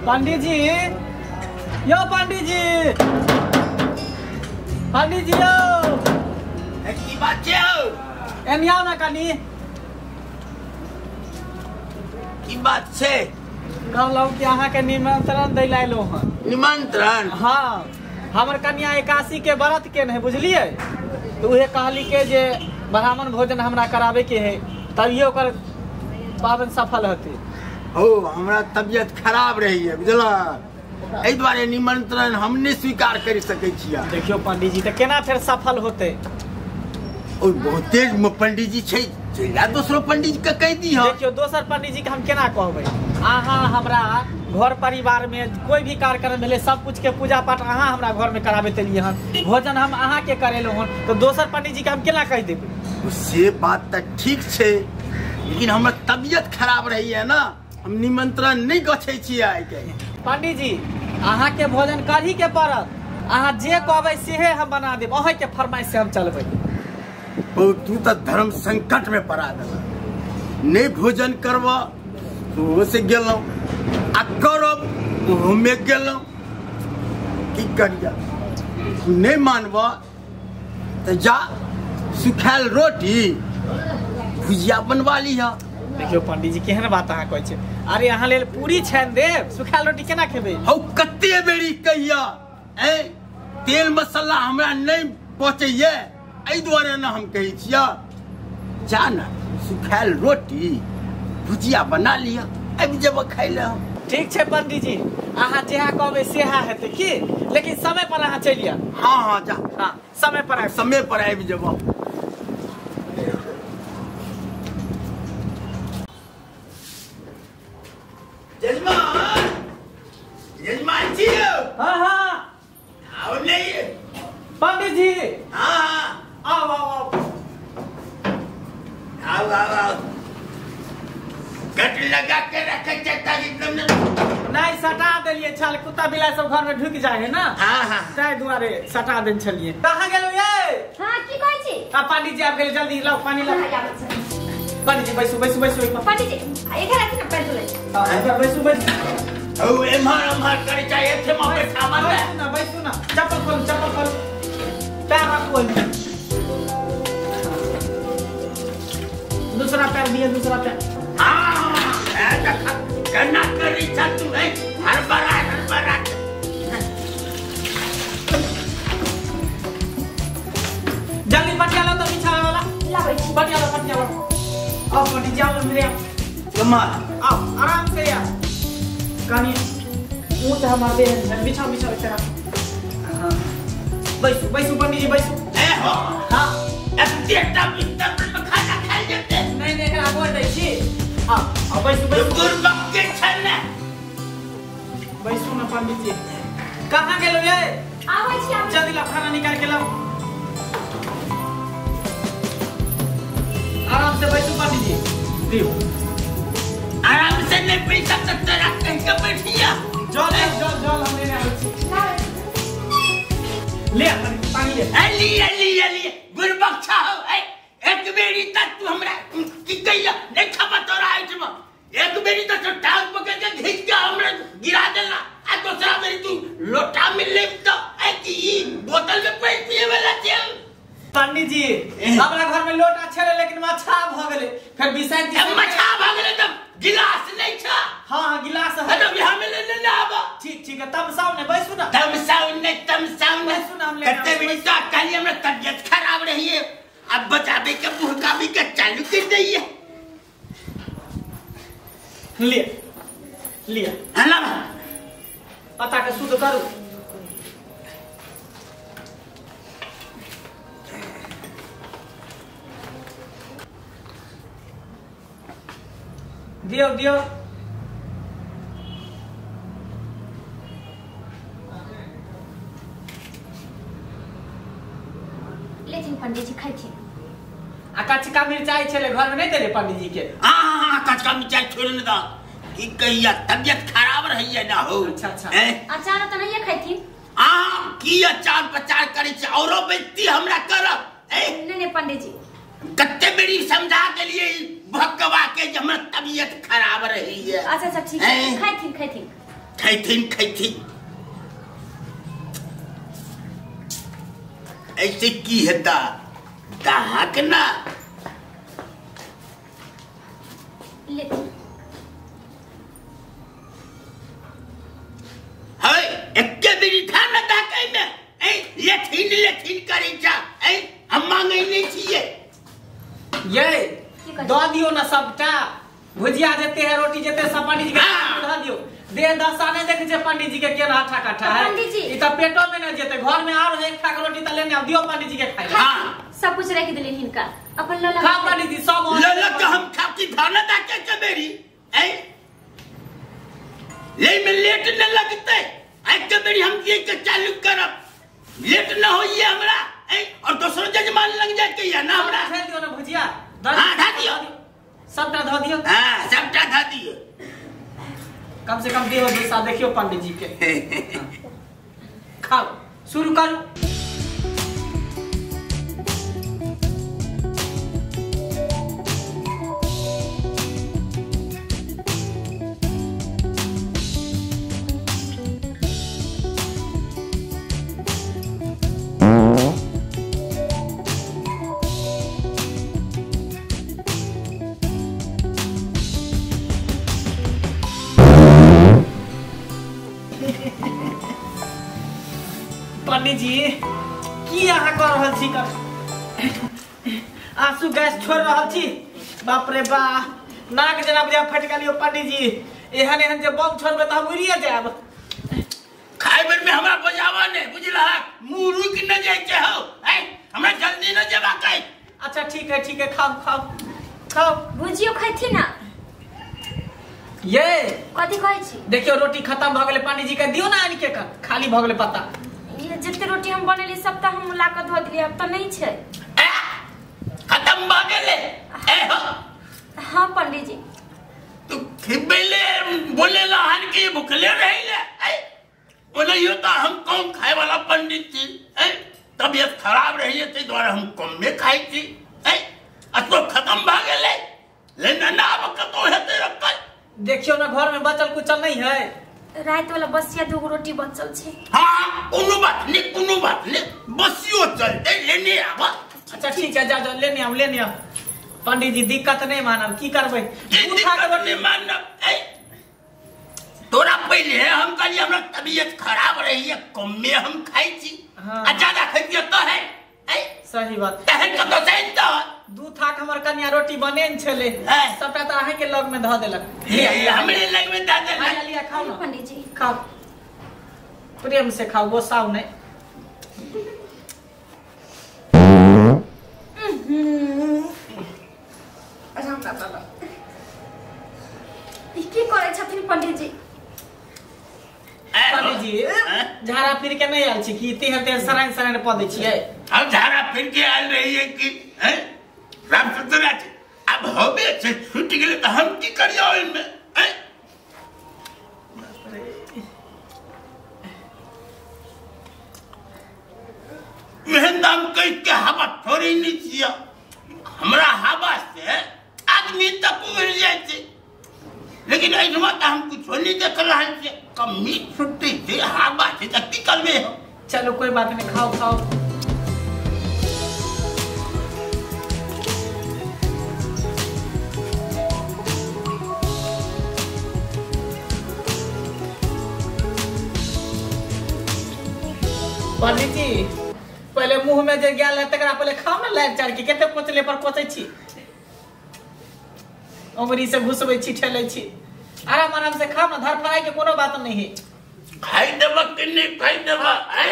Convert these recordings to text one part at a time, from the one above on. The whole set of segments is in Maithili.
पंडित जी, यो पंडित जी, पंडित जी यो। की बात छै हौ? एनी आउ ना कनी। की बात छै? कहलहुँ कि अहाँके निमंत्रण दै लए अयलहुँ हँ। निमंत्रण? हाँ, हमर कन्या एकासी के व्रत केने है, बुझलियै? तऽ उहे कहली के जे ब्राह्मण भोजन हमरा कराबे के है, तभिए ओकर पाबनि सफल होतै। हो, हमरा तबियत खराब रहैए बुझल, एहि दुआरे निमंत्रण हम नहि स्वीकार करि सकै छियै। देखियौ पंडीजी, तऽ केना फेर सफल होतै? ओ बहुत तेज पंडीजी छै, चलि दोसरो पंडीजी के कहि दिहऽ। देखियौ दोसर पंडीजी के हम केना कहबै? अहाँ हमरा घर परिवार में कोई भी कार्यक्रम भेलै सब कुछ के पूजा पाठ अहाँ हमरा घर में कराबैत एलियै हन, भोजन हम अहाँ के करेलहुँ हन, तऽ दोसर पंडीजी के हम केना कहि देबै? से बात तऽ ठीक छै, लेकिन हमर तबियत खराब रहैए ना, हम निमंत्रण नहि गछै छियै आइ काल्हि। पंडीजी अहाँ के भोजन करही के पड़त, अहाँ जे कहबै सेहे हम बना देब, अहीं के फरमाइश से हम चलबै। ओ तू तऽ धर्म संकट में पड़ा देलह, नहि भोजन करबह ओहो से गेलहुँ, आ करब ओहोमे गेलहुँ, की करिया? नहि मानबह तऽ जा सुखायल रोटी भुजिया बनवा लिहऽ। देखियौ पंडीजी केहन बात अहाँ कहै छियै, अरे अहाँ लेल पूरी छानि देब, सुखायल रोटी केना खेबै? हौ कते बेरी कहिया, ऐ तेल मसाला हमरा नहि पचैये, एहि दुआरे ने हम कहै छियै जा ने सुखायल रोटी भुजिया बना लिअ, आबि जेबह खाइ लए हम। ठीक छै पंडीजी, अहाँ जेहा कहबै सेहा हेतै की, लेकिन समय पर अहाँ चलि आयब। हाँ हाँ जा। हाँ समय पर आबि, समय पर आबि जेबह। जजमान, जजमान जी। हाँ हाँ। आओ नहीं पंडित जी। हाँ आओ आओ आओ आओ आओ आओ। गट लगा के रखे ताकि एकदम नहीं सटा देलिए छल, कुत्ता बिलाई सब घर में ढुक जाए है ना। हाँ हाँ, ताहि दुआरे सटा देने छलिए। कहाँ गेलो ये? हाँ की कहै छी? आ पंडित जी आबि गेल, जल्दी लाओ पानी लाओ। पंडित जी बैसू बैसू बैसू। पंडित जी एखन राखी ना पैर धोलै। हां बैसू बैसू। ओ एम्हर एम्हर करै छै, एथे में बैठाबल बैसू ना बैसू ना, चप्पल खोलू चप्पल खोलू, पैर रखू ओहिमे, दूसरा पैर दिए, दूसरा पैर। हां करना करी छ तू, है हड़बड़ा हड़बड़ा। जल्दी पटिया लो तो बिछावे वाला लाबै छी। पटिया लो पटिया लो। आओ पंडित जी आओ मेरे, कमाल आओ आराम से यार, कनी ऊंच हमार देह है, बिछाओ बिछाओ इधर। हां बैसू बैसू पंडित जी बैसू। ए हो हां एते टा बिस्तर पर खाना खाइ जेते? नहीं नहीं एकरा बोल दै छी। हां आओ बैसू बैसू। गुरबक के छै ने, बैसू ना पंडित जी। कहां गेलो ये? आबै छी आबै। जल्दी ला खाना निकाल के लाओ, आराम से बैसू पंडित जी। दियो आराम से नहीं बैठ सकता तेरा कहीं के बैठिया। जल जल जल हम लेने आबै छी। ले पानी ले। ए लिए लिए लिए गुरबक छा हो। ए एक बेरी तक तू हमरा की कहिया नहीं खबर तोरा आइटम, एक बेरी तो टांग पकड़ के घिंच के हमरा गिरा देला, आ दूसरा बेरी तू लोटा में ले तो ए की बोतल में पानी पिए वाला चल। पंडित जी हमरा घर में लोटा छले लेकिन मछा भ गेलै, फिर बिसाइन मछा भ गेलै तब गिलास नहीं छा। हां हां गिलास है तब हम ले ले आबा। ठीक ठीक है, तमसाउ ने बैसू ना। तमसाउ ने तमसाउ ने बैसू ना, हम ले कते बेरी तो कहली हमरा तबियत खराब रही है, अब बचाबे के बुहकाबी के चालू कर दइए। ले ले हला पता के शुद्ध करू। दियो दियो लेथिन पंडित जी खाइ छी। आ कचका मिरचाई छले घर में नहीं देले पंडित जी के? हां हां कचका मिरचाई छोड़ ने दा, की कहिया तबियत खराब रहैया ना हो। अच्छा अच्छा अचार त नहीं खाइथिन? आ की अचार पचार करै छी औरो बेइज्जती हमरा करब? ए नहीं नहीं पंडित जी कते बेरी समझा देलिए भकवा के जे हमर तबियत खराब रही है। अच्छा अच्छा ठीक है, खाइथिन खाइथिन। खैथिन खैथिन ऐसे की हेता दाहक ना लेथिन। है एके बेरी था ना दाकै में ए लेथिन लेथिन करै छ ए हम मांगै नै छियै। ये दऽ दियौ ना सबटा भुजिया जते है रोटी जते सब पंडित जी के धऽ दियौ। देह दशा नहीं देखे छे पंडित जी के केना हठा कट्ठा है। ई त पेटो में न जेते घर में और एक थाक रोटी त लेने आउ दियौ पंडित जी के खाइ। हां सब कुछ रख देलिन हिनका अपन ल ल खा पंडित जी सब ल ल के हम खा की धान दाके के बेरी ए ले में लेट न लगते एक के बेरी हम ये के चालू करब लेट न होइए हमरा ए और दोसरो जजमान लग जाते या ना हमरा। धऽ दियौ ना भुजिया। हां धऽ दियौ सबटा धऽ दियौ। हां सबटा धऽ दियौ कम से कम देहो दशा देखियो पंडित जी के। खाओ शुरू करू। पंडित जी की अहाँ कर रहल छी? आंसू गैस छोड़ रहल छी। बाप रे बा नाक जेना बुझा फटि गेल यौ पंडित जी। एहन एहन जे बम छोड़बै तऽ हम उड़िए जायब। खाय बेर में हमरा बजावा नहीं बुझलह मुंह रुकि न जाइ छै हौ ए हमरा जल्दी न जेबाक है। अच्छा ठीक है ठीक है खाओ खाओ खाओ। भुजियो खैथिन ना। ये कथी कहै छी? देखियो रोटी खत्म भऽ गेलै पंडित जी के दियौ ना आनि के खाली भऽ गेलै पता। ये जते रोटी हम बनेली सब त हम ला के धो दिलियै अब त नहीं छै। खत्म भ गेलै ए हो। हां पंडित जी तू खिबेले बोलेला हन की भुखले रहिले ए बोलियो त हम कम खाए वाला पंडित जी ए तबियत खराब रही ते द्वारा हम कम में खाई छी ए अतो खत्म भ गेलै ले ना अब कतो हेतै रखल। देखियो ना घर में बचल कुचल नहीं है। रात वाला बसिया दो रोटी बचल छे। हां कोनो बात नहीं कोनो बात नहीं बसियो चलते लेने आवा। अच्छा ठीक है जा जा लेने आओ लेने आओ। पंडित जी दिक्कत नहीं मानब की करबै दिक्कत नहीं मानब ए तोरा पहले हम कहली हमरा तबीयत खराब रही है कम में हम खाई छी आ ज्यादा खाइयो तो है ए सही बात तहन कतो सही तो दू थाक हमर कन्या रोटी बनेन छले सबटा त अहाँ के लग में ध देलक। हमरे लग में ध देलक। लिया खाओ ना पंडित जी खाओ प्रेम से खाओ गोसाओ नहीं। ई की करै छथिन पंडित जी? पंडित जी झाड़ा फिर के नहीं आयल छी की तेहन तेहन सराइन सराइन प दै छियै? हम झाड़ा फिर के आयल रहियै कि हैं राम सुतरा अब होबे छै छूट गेलै त हम की करियो ओइमे हैं? मेहन दाम कह के हवा थोड़ी नहीं छियै हमरा हवा से आदमी तक उड़ जाइ छै लेकिन एहिठमा त हम कुछो नहीं देख रहल छियै कमी छुट्टी छै हवा छै त की करबै हम? चलो कोई बात नहीं खाओ खाओ। पंडित जी पहले मुंह में जे गेल है तकरा पहले खाओ ना लाइट चार के कते कोचले पर कोचै छी उंगरी से घुसबै छी ठेलै छी आराम आराम से खाओ ना धरफड़ाई के कोनो बात नहीं है। खाई देबक कि नहीं खाई देबक? ऐ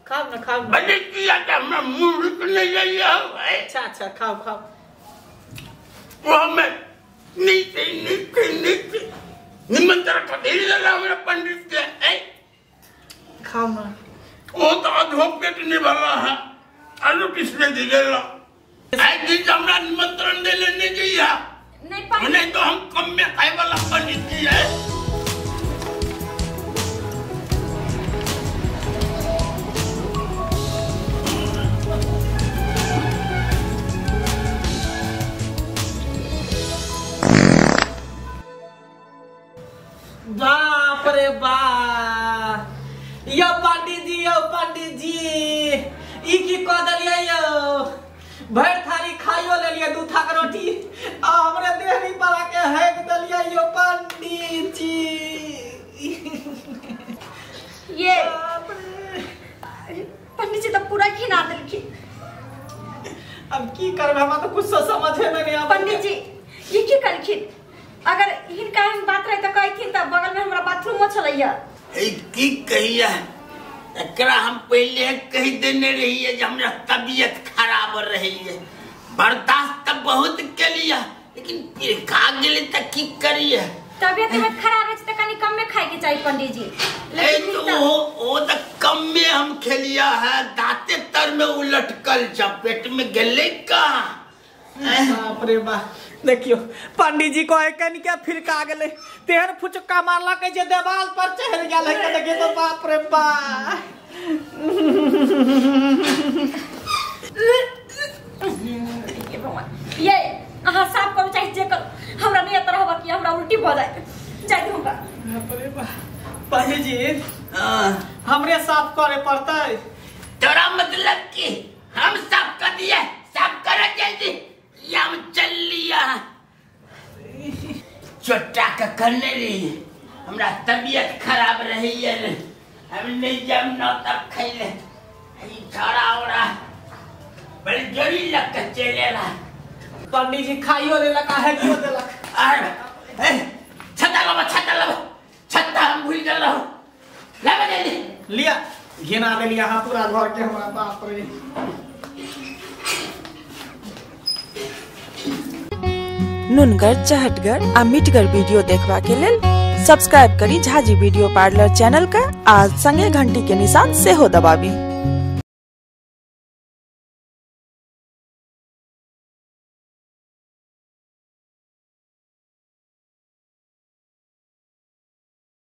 खाओ ना खाओ ना पंडित जी आ हमरा मुंह रुक नहीं जाइए। अच्छा अच्छा खाओ खाओ। वो हमें नीचे नीचे नीचे निमंत्रण कर दे हमरा पंडित के। ऐ खाओ ना वो तो आधो पेट नहीं भरा है आलू किसने दे देला ऐ जी हमरा निमंत्रण दे लेने जाइए नहीं नहीं तो हम कम में खाए वाला पंडित जी है। बाप बाप रे बा। यो पंडित जी, यो पंडित जी, ई की कह देलियै यो? भरि थारी खाइयो लेलियै 2 थाक रोटी आ हमरे देहरी पर आके हेक देलियै यो पंडित जी। ये पंडित जी तो पूरा घिना देलखिन। अब की करबै, हमरा तो कुछ समझे में नहीं आबै। पंडित जी ये की करखिन? अगर हिनका हम बात रहे तो कहथिन त बगल में हमरा बाथरूम छलैया। ए की कहिया, एकरा हम पहले कह देने रहिए जे हमरा तबीयत खराब रही, बर्दाश्त त बहुत केलिया लेकिन फिर खा गेले त की करिए। तबीयत उबियत खराब है त कनी कम में खाए के चाहिए पंडित जी। लेकिन तो वो त कम में हम खेलिया है, दांते तर में उलटकल पेट में गेले का। बाप रे बा, देखियो पंडित जी को कन के फिरका गेले, तेहन फुचका मारलक जे देवाल पर चढ़ गेल है। देखियो तो बाप रे बा। ये भगवान, ये अहाँ साफ करू चाहे जे करू, हमरा नहीं एतऽ रहबक कि हमरा उल्टी भऽ जाए। जाय हमरा। बाप रे बा। पंडित जी हमरे साफ करे पड़तै। तोरा मतलब कि हम साफ कर दिए? साफ कर जल्दी, या हम चल लिया। चोटा के करने रही, हमरा तबीयत खराब रही है, हम नहीं जम न तब खैले छौड़ा उड़ा बड़ी जोरी लग के चले रहा। पंडित जी खाइयो लेलक आ हेकियो देलक। अरे छत्ता लाबो, छत्ता लाबो, छत्ता हम भूल गेल रहू, लाबो जल्दी। लिया घिना देलिया अहाँ पूरा घर के हमरा। बाप रे। नुनगर, चहटगर आ मिठगर वीडियो देखबा के लेल सब्सक्राइब करी झाजी वीडियो पार्लर चैनल का आ संगे घंटी के निशान सेहो दबाबी।